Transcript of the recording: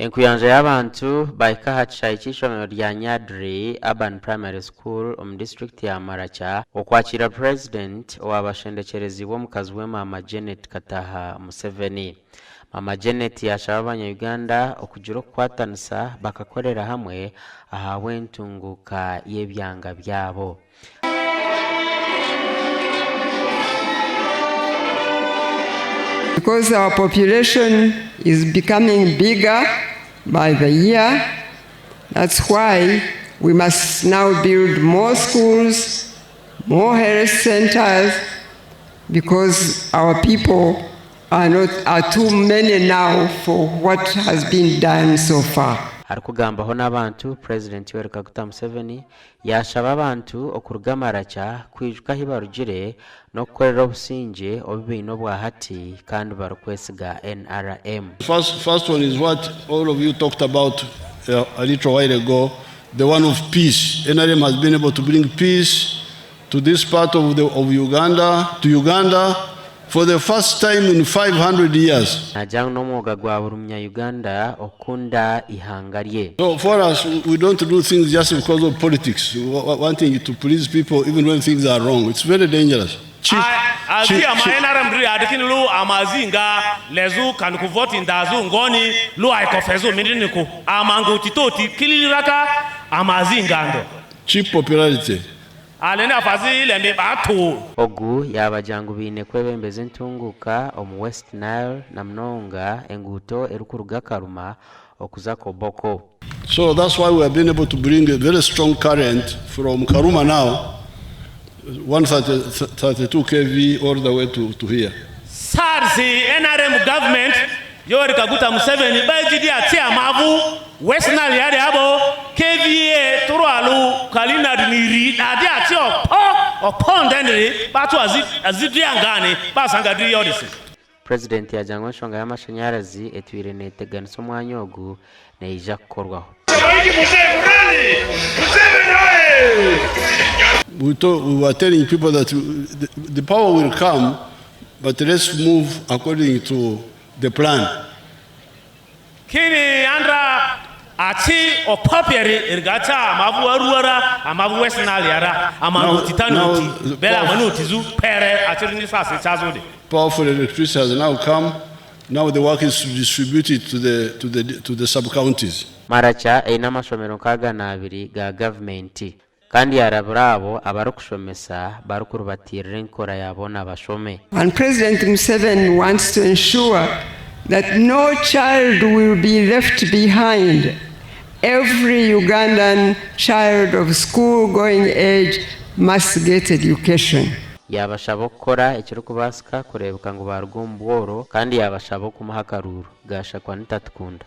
Enkuyanja y'abantu bahika aha kishaayi ky'eishomero rya Nyadri Urban Primary School omu disiturikiti ya Maracha okwakiira Purezidenti owaabashendekyereziibwe omukazi we Maama Janet Kataha Museveni. Maama Janet yaashaba abanya-Uganda okugira okukwatanisa bakakorera hamwe ahabw'entunguuka y'ebyanga byabo. Because our population is becoming bigger by the year, that's why we must now build more schools, more health centers, because our people are not are too many now for what has been done so far. Arikugambaho n'abantu, Purezidenti Yoweri Kaguta Museveni yaashaba abantu okuruga amaraca kwijuka ahi barugire n'okukorera obusingye obu baine obwa hati kandi barikwesiga NRM. First, first one is what all of you talked about uh, a little while ago, the one of peace. NRM has been able to bring peace to this part of, the, of Uganda, to Uganda, for the first time in 500 years. Naagira ngu n'omwoga gwa buri munya-Uganda okukunda eihanga rye. So for us, we don't do things just because of politics, wanting to please people even when things are wrong. It's very dangerous. Cheap, Azi cheap, ama cheap. NRM diri adikini lu amazi nga lezu kanuku voti ndazu ngoni lu aikofezu mindiniku amangu titoti kililiraka amazi ngando Cheap popularity. alene afazi lembe batu. Ogu yaabagira ngu baine kwebembeza entunguuka omu West Nile na munonga enguuto erikuruga Karuma okuza Koboko. So that's why we have been able to bring a very strong current from Karuma now, 132 kV all the way to, to here. SARS NRM government Yoweri Kaguta Museveni baijidi ati amavu West Nile yari abo KVA turu alu kalina niri adi ati opo opo ndendere batu azi azidri angani basanga dri yodisi. Purezidenti yaagira ngu enshonga y'amashanyarazi etwire neeteganisa omwanya ogu neija kukorwaho. We, told, we were telling people that the, the power will come, but let's move according to the plan. Kini andra ati opopieri irgata amavu aruara amavu West Nile yara amavu titani oti bela amanu otizu pere ati rini sase chazode. Powerful electricity has now come. Now the work is to distribute it to the, to the, to the sub-counties. Maracha eine amashomero 62 ga gavumenti kandi yaarabura abo abarikushomesa barikurubatiirira enkora ya boona bashome. And President Museveni wants to ensure that no child will be left behind. Every Ugandan child of school going age must get education. Yaabashaba okukora ekirikubaasika kureebeka ngu baaruga omu bworo kandi yaabashaba okumuha akaruuru. Gashakwa Nitatukunda.